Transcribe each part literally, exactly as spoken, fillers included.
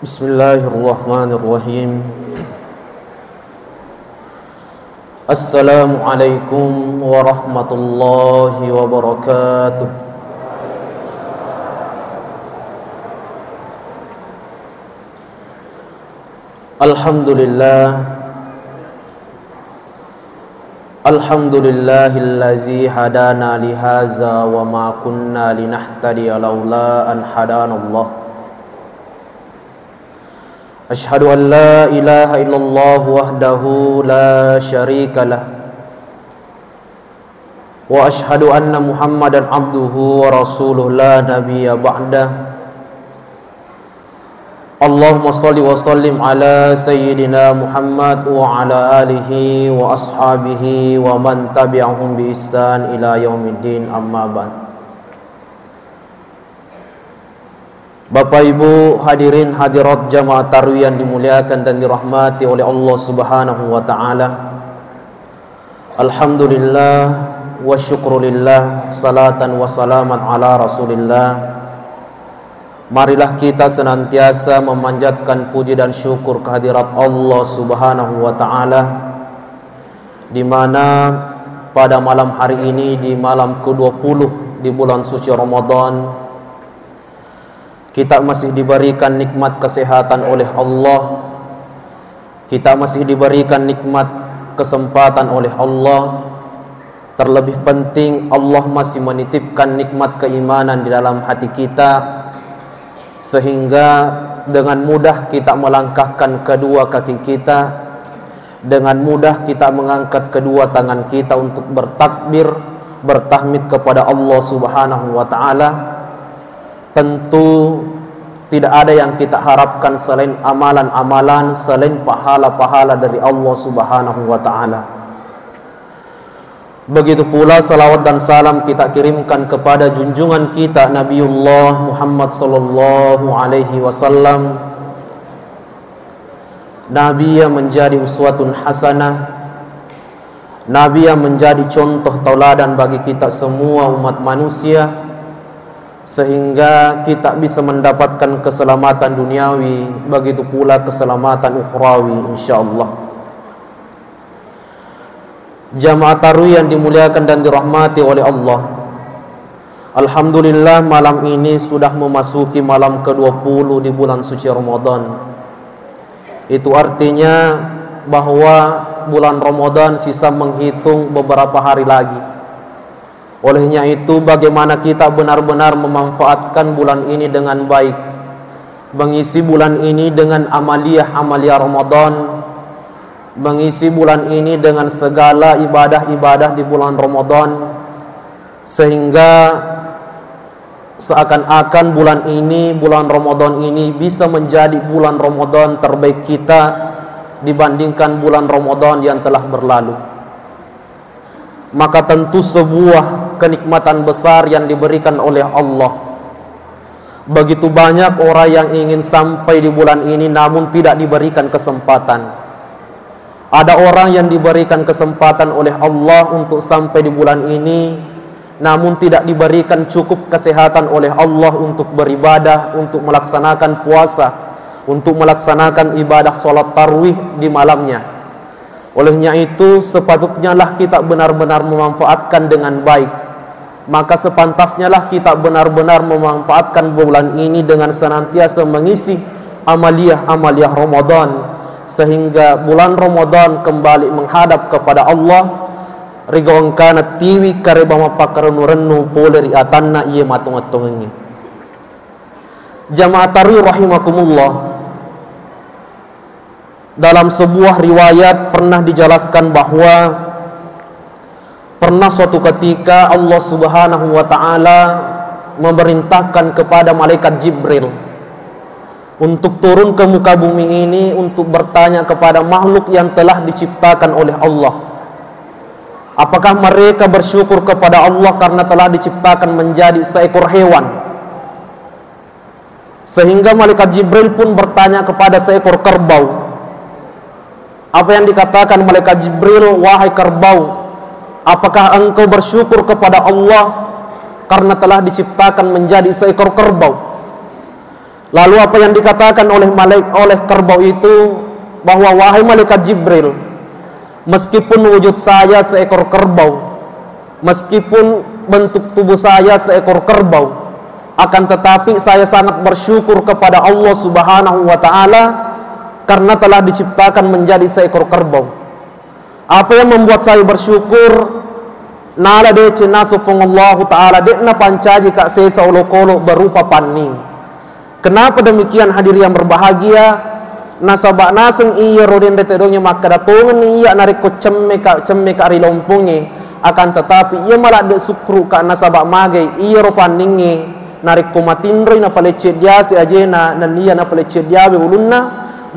Bismillahirrahmanirrahim. Assalamualaikum warahmatullahi wabarakatuh. Alhamdulillah. Alhamdulillahillazi hadana lihaza wa ma kunna linahtadiya laula an hadanallah. Asyhadu an la ilaha illallah wahdahu la syarika lah. Wa asyhadu anna Muhammadan abduhu wa rasuluh la nabiyya ba'dah. Allahumma shalli wa sallim ala sayyidina Muhammad wa ala alihi wa ashabihi wa man tabi'ahum bi ihsan ila yaumiddin, amma ba'd. Bapak Ibu hadirin hadirat jamaah tarwih yang dimuliakan dan dirahmati oleh Allah Subhanahu wa taala. Alhamdulillah wa syukrulillah, salatan wa salaman ala Rasulillah. Marilah kita senantiasa memanjatkan puji dan syukur kehadirat Allah Subhanahu wa taala, di mana pada malam hari ini, di malam kedua puluh di bulan suci Ramadan, kita masih diberikan nikmat kesehatan oleh Allah. Kita masih diberikan nikmat kesempatan oleh Allah. Terlebih penting, Allah masih menitipkan nikmat keimanan di dalam hati kita, sehingga dengan mudah kita melangkahkan kedua kaki kita, dengan mudah kita mengangkat kedua tangan kita untuk bertakbir, bertahmid kepada Allah Subhanahu wa taala. Tentu tidak ada yang kita harapkan selain amalan-amalan, selain pahala-pahala dari Allah Subhanahu wa taala. Begitu pula salawat dan salam kita kirimkan kepada junjungan kita Nabiullah Muhammad sallallahu alaihi wasallam. Nabi yang menjadi uswatun hasanah, Nabi yang menjadi contoh tauladan bagi kita semua umat manusia, sehingga kita bisa mendapatkan keselamatan duniawi, begitu pula keselamatan ukhrawi, insyaallah. Jamaah tarwih yang dimuliakan dan dirahmati oleh Allah. Alhamdulillah, malam ini sudah memasuki malam kedua puluh di bulan suci Ramadan. Itu artinya bahwa bulan Ramadan sisa menghitung beberapa hari lagi. Olehnya itu, bagaimana kita benar-benar memanfaatkan bulan ini dengan baik, mengisi bulan ini dengan amaliyah-amaliyah Ramadan, mengisi bulan ini dengan segala ibadah-ibadah di bulan Ramadan, sehingga seakan-akan bulan ini, bulan Ramadan ini bisa menjadi bulan Ramadan terbaik kita dibandingkan bulan Ramadan yang telah berlalu. Maka tentu sebuah kenikmatan besar yang diberikan oleh Allah. Begitu banyak orang yang ingin sampai di bulan ini namun tidak diberikan kesempatan. Ada orang yang diberikan kesempatan oleh Allah untuk sampai di bulan ini, namun tidak diberikan cukup kesehatan oleh Allah untuk beribadah, untuk melaksanakan puasa, untuk melaksanakan ibadah sholat tarwih di malamnya. Olehnya itu, sepatutnyalah kita benar-benar memanfaatkan dengan baik. Maka sepantasnyalah kita benar-benar memanfaatkan bulan ini dengan senantiasa mengisi amaliyah-amaliyah Ramadan, sehingga bulan Ramadan kembali menghadap kepada Allah, rigo engkana tiwi kareba mappakarennu-rennu pole ri atanna iye matongeng-tongengnge. Jamaah tarwih rahimakumullah. Dalam sebuah riwayat pernah dijelaskan bahwa pernah suatu ketika Allah Subhanahu wa taala memerintahkan kepada malaikat Jibril untuk turun ke muka bumi ini untuk bertanya kepada makhluk yang telah diciptakan oleh Allah. Apakah mereka bersyukur kepada Allah karena telah diciptakan menjadi seekor hewan? Sehingga malaikat Jibril pun bertanya kepada seekor kerbau. Apa yang dikatakan malaikat Jibril, "Wahai kerbau, apakah engkau bersyukur kepada Allah karena telah diciptakan menjadi seekor kerbau?" Lalu apa yang dikatakan oleh malaik-, oleh kerbau itu, bahwa, "Wahai malaikat Jibril, meskipun wujud saya seekor kerbau, meskipun bentuk tubuh saya seekor kerbau, akan tetapi saya sangat bersyukur kepada Allah Subhanahu wa Ta'ala karena telah diciptakan menjadi seekor kerbau." Apa yang membuat saya bersyukur? Nala deceng naseng Puang Allahu Ta'ala, de' napancaji ka' sesa olokolo berupa panning. Kenapa demikian, hadirin yang berbahagia? Nasaba' naseng iyaro denre tedongnge makkeda, tongenni iya' narekko cemme ka', cemme ka' ri lompongnge, akan tetapi iya maladde' sukkuru' ka', nasaba' magai iyaro panningnge narekko matinroi napalecce' diase ajena, nenniya napalecce' diawe ulunna,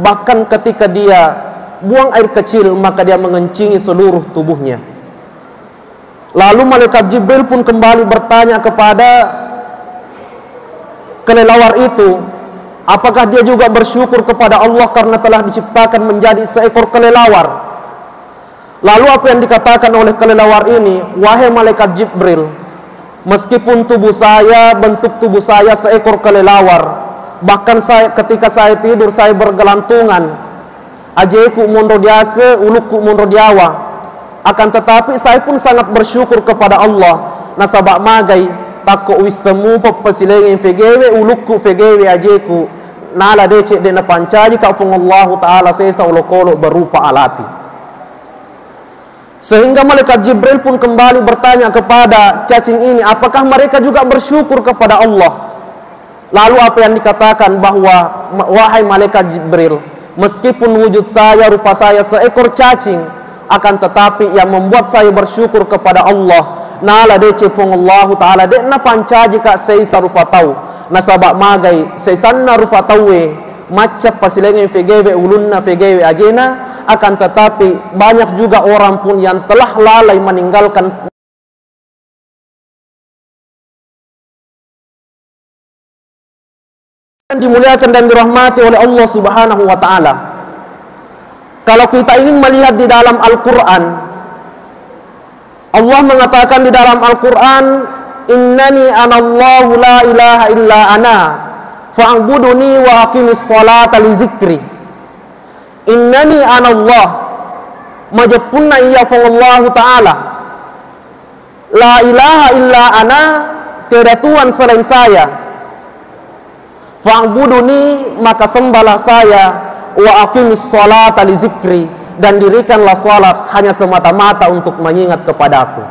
bahkan ketika dia buang air kecil, maka dia mengencingi seluruh tubuhnya. Lalu malaikat Jibril pun kembali bertanya kepada kelelawar itu, apakah dia juga bersyukur kepada Allah karena telah diciptakan menjadi seekor kelelawar? Lalu apa yang dikatakan oleh kelelawar ini, "Wahai malaikat Jibril, meskipun tubuh saya, bentuk tubuh saya seekor kelelawar, bahkan saya, ketika saya tidur, saya bergelantungan, ajeku monro diase, ulukku monro diawa. Akan tetapi, saya pun sangat bersyukur kepada Allah. Nasaba' magai, takko wisseng mupa pasilengeng fegewe ulukku, fegewe ajeku, nala deceng de' napancaji ka' Puang Allahu Ta'ala sesa olokolo berupa alati." Sehingga malaikat Jibril pun kembali bertanya kepada cacing ini, apakah mereka juga bersyukur kepada Allah? Lalu apa yang dikatakan bahwa, "Ma-, wahai malaikat Jibril, meskipun wujud saya, rupa saya seekor cacing, akan tetapi yang membuat saya bersyukur kepada Allah, nala deceng Puang Allahu Ta'ala de' napancaji ka' seisa rupa tau. Nasaba' magai, seisanna rupa tauwe macca pasilengeng fegewe ulunna, fegewe ajena, akan tetapi banyak juga orang pun yang telah lalai meninggalkan." Yang dimuliakan dan dirahmati oleh Allah Subhanahu wa Ta'ala. Kalau kita ingin melihat di dalam Al-Quran, Allah mengatakan di dalam Al-Quran, "Innani anallahu la ilaha illa ana, fa'buduni wa aqimis salata li zikri." Innani anallah, majeppunna iya Puang Allahu Ta'ala. La ilaha illa ana, tiada Tuhan selain saya. Fa'buduni, maka sembahlah saya, wa aqimis salata li zikri, dan dirikanlah salat hanya semata-mata untuk mengingat kepadaku.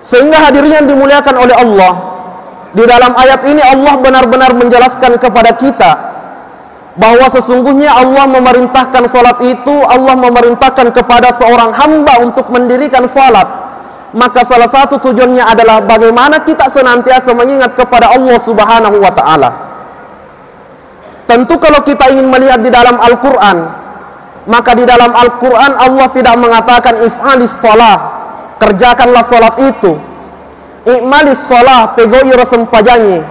Sehingga hadirin yang dimuliakan oleh Allah, di dalam ayat ini Allah benar-benar menjelaskan kepada kita bahwa sesungguhnya Allah memerintahkan salat itu, Allah memerintahkan kepada seorang hamba untuk mendirikan salat. Maka salah satu tujuannya adalah bagaimana kita senantiasa mengingat kepada Allah Subhanahu wa Ta'ala. Tentu kalau kita ingin melihat di dalam Al-Quran, maka di dalam Al-Quran Allah tidak mengatakan, "If'alis shalah, kerjakanlah salat itu." "I'malis shalah, pegau'i ro sempajangnge."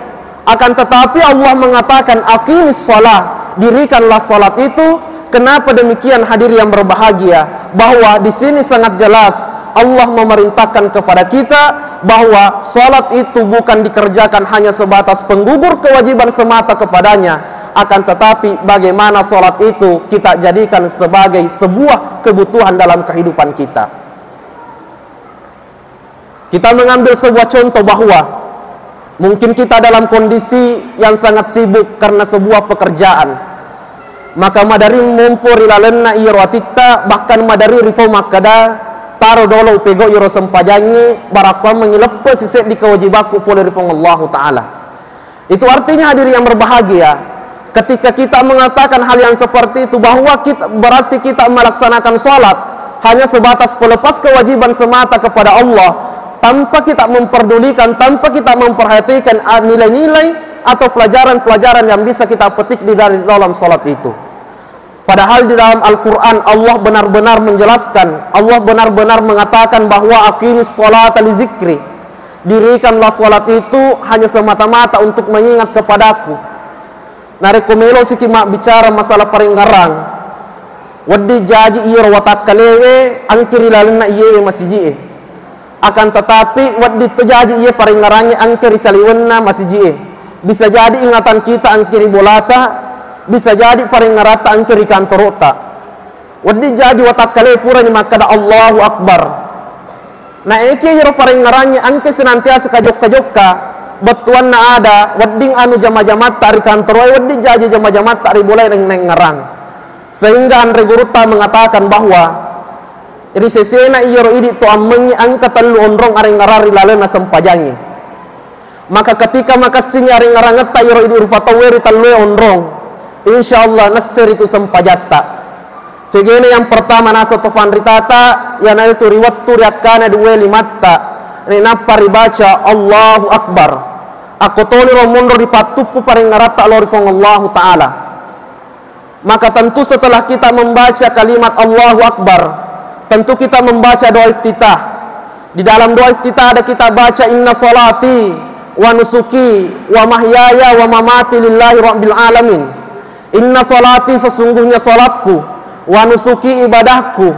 Akan tetapi Allah mengatakan, "Aqimis shalah, dirikanlah salat itu." Kenapa demikian, hadir yang berbahagia? Bahwa di sini sangat jelas Allah memerintahkan kepada kita bahwa salat itu bukan dikerjakan hanya sebatas penggugur kewajiban semata kepadanya, akan tetapi bagaimana salat itu kita jadikan sebagai sebuah kebutuhan dalam kehidupan kita. Kita mengambil sebuah contoh bahwa mungkin kita dalam kondisi yang sangat sibuk karena sebuah pekerjaan. Maka maderri mompo ri lalenna iyaro atitta, bahkan maderri rifau makkeda, "Taro dolo upegau iyaro sempajangnge, barakkuammengngi leppesi seddi kewajibakku pole ri Puang Allahu Ta'ala." Itu artinya, hadirin yang berbahagia, ketika kita mengatakan hal yang seperti itu, bahwa kita, berarti kita melaksanakan sholat hanya sebatas pelepas kewajiban semata kepada Allah, tanpa kita memperdulikan, tanpa kita memperhatikan, ah, nilai-nilai atau pelajaran-pelajaran yang bisa kita petik di dari dalam sholat itu. Padahal di dalam Al-Quran, Allah benar-benar menjelaskan, Allah benar-benar mengatakan bahwa "Aqimis sholata li zikri." Dirikanlah salat itu hanya semata-mata untuk mengingat kepadaku. Narekko melo siki mabbicara masalah parengngerang, wedding jaji iyaro watakkalewe engka ri lalenna iyewe masiji'e. Akan tetapi, wedding to jaji iye parengngerangnge engka ri saliwenna masiji'e. Bisa jadi ingatan kita engka ri bolata, bisa jadi parengngeratta engka ri kantoro'ta. Wedding jaji watakkalai purani makkeda Allahu Akbar. Naekiya iyaro parengngerangnge engka senantiasa kajokka-jokka, bettuanna ada wedding anu jama-jamatta ri kantoro'e, wedding jaji jama-jamatta ri bolae neng-, nengngerang. Sehingga anre gurutta mengatakan bahwa ri sesena iyaro idi to ammengngi engka tellu onrong arengngerang ri lalenna sempajangnge. Maka ketika makessingngi arengngerangetta iyaro idi rufa tauwe ri tellue onrong, insya Allah nesse ritu sempajatta. Fegena yang pertama naseng to fanritata, iyanaritu ri wettu riakkana duwe limatta, ri nappa ribaca Allahu Akbar. Akko toliro monro ripattuppu parengngereatta lao ri Puang Allahu Ta'ala. Maka tentu setelah kita membaca kalimat Allahu Akbar, tentu kita membaca doa iftitah. Di dalam doa iftitah ada kita baca, "Inna salati wa nusuki wa mahyaya wa mamati lillahi rabbil alamin." Inna salati, sesungguhnya salatku, wa nusuki, ibadahku,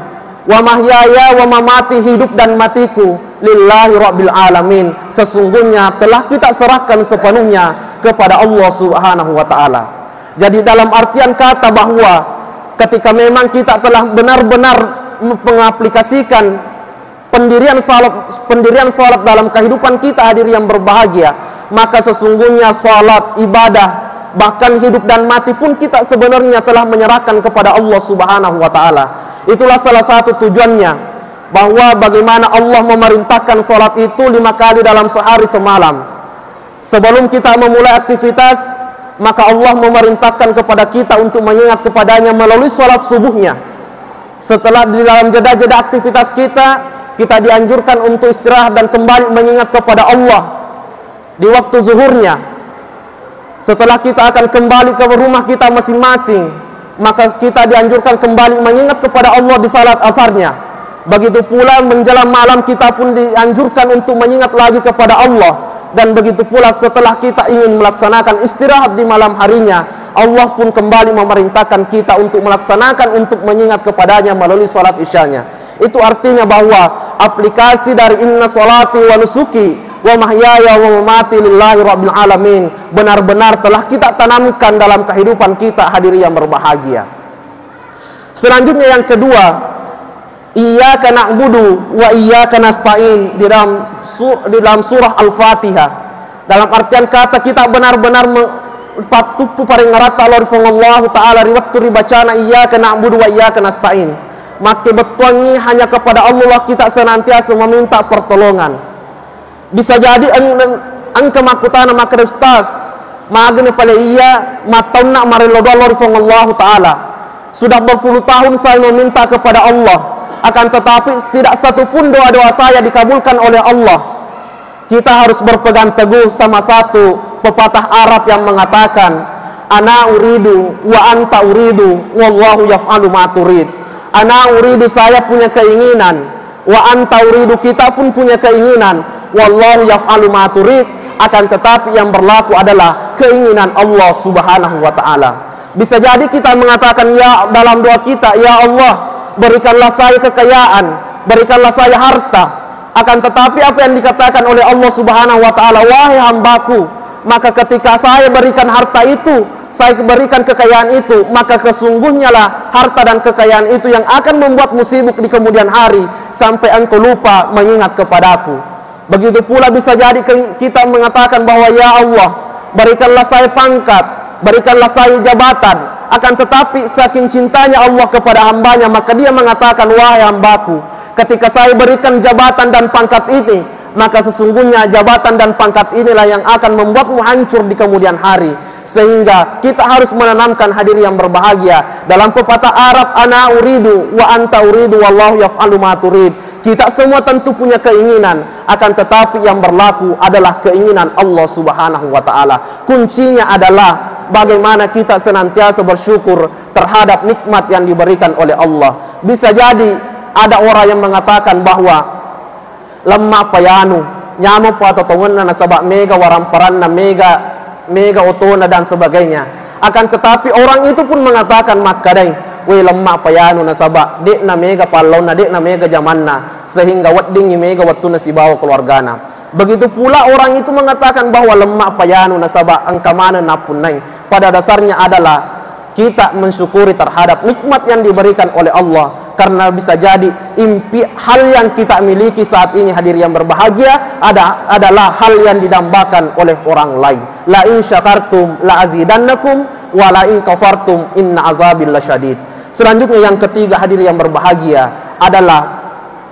wa mahyaya wa mamati, hidup dan matiku, lillahi rabbil alamin, sesungguhnya telah kita serahkan sepenuhnya kepada Allah Subhanahu wa Ta'ala. Jadi, dalam artian kata bahwa ketika memang kita telah benar-benar mengaplikasikan pendirian salat, pendirian salat dalam kehidupan kita, hadirin yang berbahagia, maka sesungguhnya salat, ibadah, bahkan hidup dan mati pun kita sebenarnya telah menyerahkan kepada Allah Subhanahu wa Ta'ala. Itulah salah satu tujuannya, bahwa bagaimana Allah memerintahkan salat itu lima kali dalam sehari semalam. Sebelum kita memulai aktivitas, maka Allah memerintahkan kepada kita untuk mengingat kepada-Nya melalui salat subuhnya. Setelah, di dalam jeda-jeda aktivitas kita, kita dianjurkan untuk istirahat dan kembali mengingat kepada Allah di waktu zuhurnya. Setelah kita akan kembali ke rumah kita masing-masing, maka kita dianjurkan kembali mengingat kepada Allah di salat asarnya. Begitu pula menjelang malam kita pun dianjurkan untuk mengingat lagi kepada Allah. Dan begitu pula setelah kita ingin melaksanakan istirahat di malam harinya, Allah pun kembali memerintahkan kita untuk melaksanakan, untuk mengingat kepada-Nya melalui salat isyanya. Itu artinya bahwa aplikasi dari inna salati wa nusuki wa mahyaya wa mamati lillahi rabbil alamin benar-benar telah kita tanamkan dalam kehidupan kita, hadirin yang berbahagia. Selanjutnya, yang kedua, iyyaka na'budu wa iyyaka nasta'in di dalam sur-, di dalam surah Al-Fatihah. Dalam artian kata, kita benar-benar me-, pattuppu parengngereatta lao ri Puang Allahu Ta'ala ri wettu ribacana iyyaka na'budu wa iyyaka nasta'in. Makkebettuangngi hanya kepada Allah kita senantiasa meminta pertolongan. Bisa jadi eng-, eng-, engka makkutana makkeda, "Ustaz, magana pale iya mattaunna marello doa lao ri Puang Allahu Ta'ala. Sudah berpuluh tahun saya meminta kepada Allah, akan tetapi tidak satu pun doa-doa saya dikabulkan oleh Allah." Kita harus berpegang teguh sama satu pepatah Arab yang mengatakan, "Ana uridu wa anta uridu, wallahu yaf'alu ma turid." Ana uridu, saya punya keinginan, wa anta uridu, kita pun punya keinginan, wallahu yaf'alu ma turid, akan tetapi yang berlaku adalah keinginan Allah Subhanahu wa Ta'ala. Bisa jadi kita mengatakan, ya, dalam doa kita, "Ya Allah, berikanlah saya kekayaan, berikanlah saya harta." Akan tetapi, apa yang dikatakan oleh Allah Subhanahu wa Ta'ala, "Wahai hambaku, maka ketika saya berikan harta itu, saya berikan kekayaan itu, maka kesungguhnyalah harta dan kekayaan itu yang akan membuatmu sibuk di kemudian hari, sampai engkau lupa mengingat kepadaku." Begitu pula bisa jadi ke-, kita mengatakan bahwa, "Ya Allah, berikanlah saya pangkat, berikanlah saya jabatan." Akan tetapi, saking cintanya Allah kepada hambanya, maka Dia mengatakan, "Wahai hambaku, ketika saya berikan jabatan dan pangkat ini, maka sesungguhnya jabatan dan pangkat inilah yang akan membuatmu hancur di kemudian hari." Sehingga kita harus menanamkan, hadirin yang berbahagia, dalam pepatah Arab, "Ana uridu wa anta uridu, wallahu yaf'alu ma turid." Kita semua tentu punya keinginan, akan tetapi yang berlaku adalah keinginan Allah Subhanahu wa Ta'ala. Kuncinya adalah bagaimana kita senantiasa bersyukur terhadap nikmat yang diberikan oleh Allah. Bisa jadi ada orang yang mengatakan bahwa lemma payanu, nyameng patotongenna nasaba mega waramparanna, mega, mega otona dan sebagainya. Akan tetapi orang itu pun mengatakan makkadai, We, lemma payanu nasaba de'na mega pallaunna, de'na mega jamanna, sehingga weddingngi mega wettunna sibawa keluargana. Begitu pula orang itu mengatakan bahwa lemma payanu nasaba engka maneng nappunnai. Pada dasarnya adalah kita mensyukuri terhadap nikmat yang diberikan oleh Allah, karena bisa jadi impi-, hal yang kita miliki saat ini, hadir yang berbahagia, ada, adalah hal yang didambakan oleh orang lain. La in syakartum la azidannakum wa la in kafartum inna azabi lasyadid. Selanjutnya, yang ketiga, hadir yang berbahagia, adalah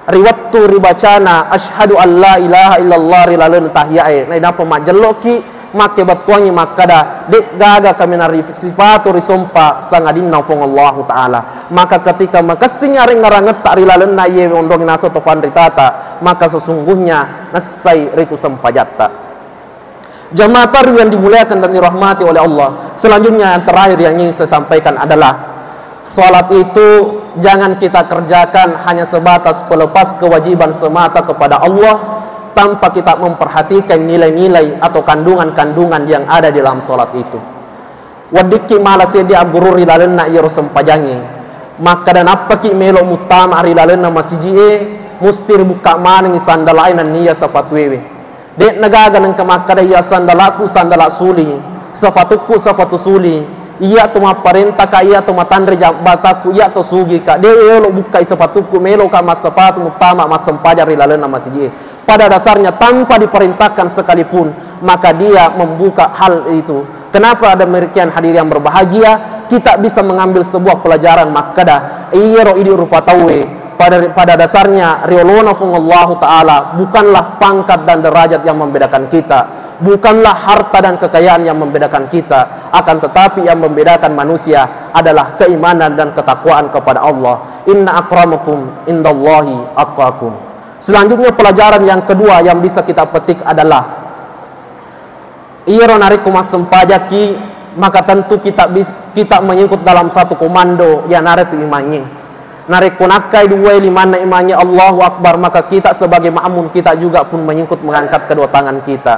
ri wettu ribacana asyhadu an la ilaha illallah ri laleng tahiya'e, nainappa majjelloki makkebettuangngi makkada, de'gaga kaminang ri sipatu risompa sangadinna Puang Allahu Ta'ala. Maka ketika makessing arengngerangetta ri lalenna iye onrong naseng to fanritata, maka sesungguhnya nassai ritu sempajatta. Jamaah tarwih yang dimuliakan dan dirahmati oleh Allah. Selanjutnya, yang terakhir yang ingin saya sampaikan adalah salat itu jangan kita kerjakan hanya sebatas pelepas kewajiban semata kepada Allah tanpa kita memperhatikan nilai-nilai atau kandungan-kandungan yang ada di dalam salat itu. Weddikki mala seddi agguru ri lalenna iyaro sempajangnge. Makkada nappaki melo muttama ri lalenna masiji'e, musti ribukka manengngi sandala'e nenniya sapatuewe. De'na gaga nengka makkada, iya sandala'ku sandala suli, sapatukku sapatu suli, iya to mapparentaka, iya to matanre jabbatakku, iya to sugika, de' elo bukkai sapatukku, meloka massapatu muttama massempajang ri lalenna masiji'e. Pada dasarnya tanpa diperintahkan sekalipun, maka dia membuka hal itu. Kenapa demikian, hadir yang berbahagia? Kita bisa mengambil sebuah pelajaran makkada, iyaro idi rupa tauwe pada, pada dasarnya riolona Puang Allahu Ta'ala bukanlah pangkat dan derajat yang membedakan kita, bukanlah harta dan kekayaan yang membedakan kita, akan tetapi yang membedakan manusia adalah keimanan dan ketakwaan kepada Allah. Inna akramakum indallahi atqakum. Selanjutnya, pelajaran yang kedua yang bisa kita petik adalah iyaro narekko massempajakki, maka tentu kita bis-, kita mengikut dalam satu komando, iyanaritu imangnge. Narekko nakkai duai limanna imangnge Allahu Akbar, maka kita sebagai makmum, kita juga pun mengikut mengangkat kedua tangan kita.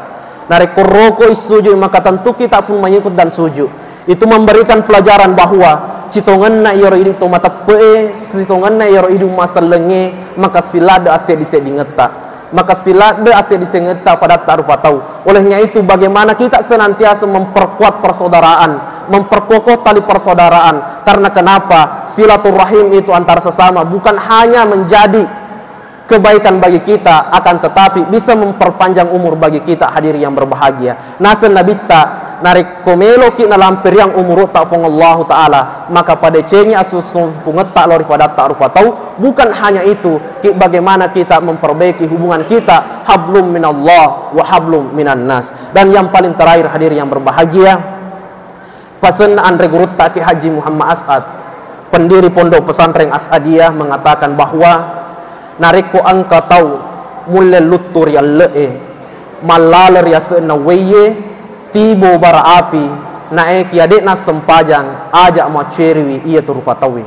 Narekko rokoi sujud, maka tentu kita pun mengikut dan sujud. Itu memberikan pelajaran bahwa sitongenna iyaro idi to mateppe'e, sitongenna iyaro idi massellengnge, maka siladde asseddi-seddingetta. Maka siladde asseddi-seddingetta padatta rupa tau. Olehnya itu, bagaimana kita senantiasa memperkuat persaudaraan, memperkokoh tali persaudaraan. Karena kenapa? Silaturahim itu antar sesama bukan hanya menjadi kebaikan bagi kita, akan tetapi bisa memperpanjang umur bagi kita, hadirin yang berbahagia. Naseng Nabitta, narekko meloki nalampiriang umurutta Puang Allahu Ta'ala, maka padecengi assumpungetta lao ri padatta rupa tau. Bukan hanya itu, ki-, bagaimana kita memperbaiki hubungan kita, hablum minallah wa hablum minan nas. Dan yang paling terakhir, hadirin yang berbahagia, pasenna anre gurutta Kiai Haji Muhammad As'ad, pendiri Pondok Pesantren As'adiyah, mengatakan bahwa narekko engka tau mulle luttu ri elle'e, mallale ri ase'na uwaiye, tibo bara api, naekiya de'na sempajang, aja' macceriwi iya tu rupa tauwe.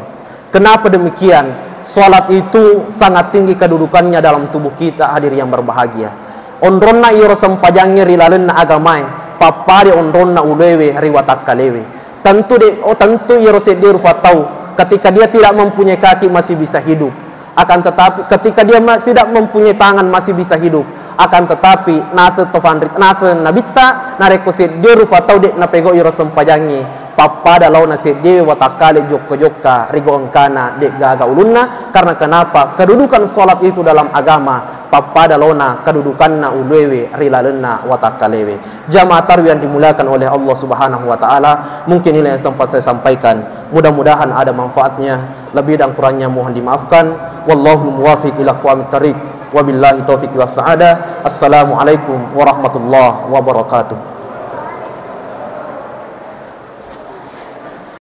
Kenapa demikian? Salat itu sangat tinggi kedudukannya dalam tubuh kita, hadir yang berbahagia. Onronna iyaro sempajangnge ri lalenna agamae, pappada onronna uluewe ri watakkalewe. Tentu de-, oh, tentu iyaro seddi rupa tau, ketika dia tidak mempunyai kaki masih bisa hidup. Akan tetapi, ketika dia ma-, tidak mempunyai tangan masih bisa hidup. Akan tetapi, naseng to fanrit-, naseng Nabitta, narekko seddi rupa tau de' napegau iyaro sempajangnge, pappada laona seddi watakkale jokka-jokka ri gau engkana de'gaga ulunna. Karena kenapa? Kedudukan salat itu dalam agama pappada laona kedudukanna uluewe ri lalenna watakkalewe. Jamaah tarwih yang dimuliakan oleh Allah Subhanahu wa Ta'ala, mungkin inilah yang sempat saya sampaikan. Mudah-mudahan ada manfaatnya. Lebih dan kurangnya mohon dimaafkan. Wallahul muwafiq ila aqwamit thariq. Wabillahi taufiq was sa'adah. Assalamualaikum warahmatullahi wabarakatuh.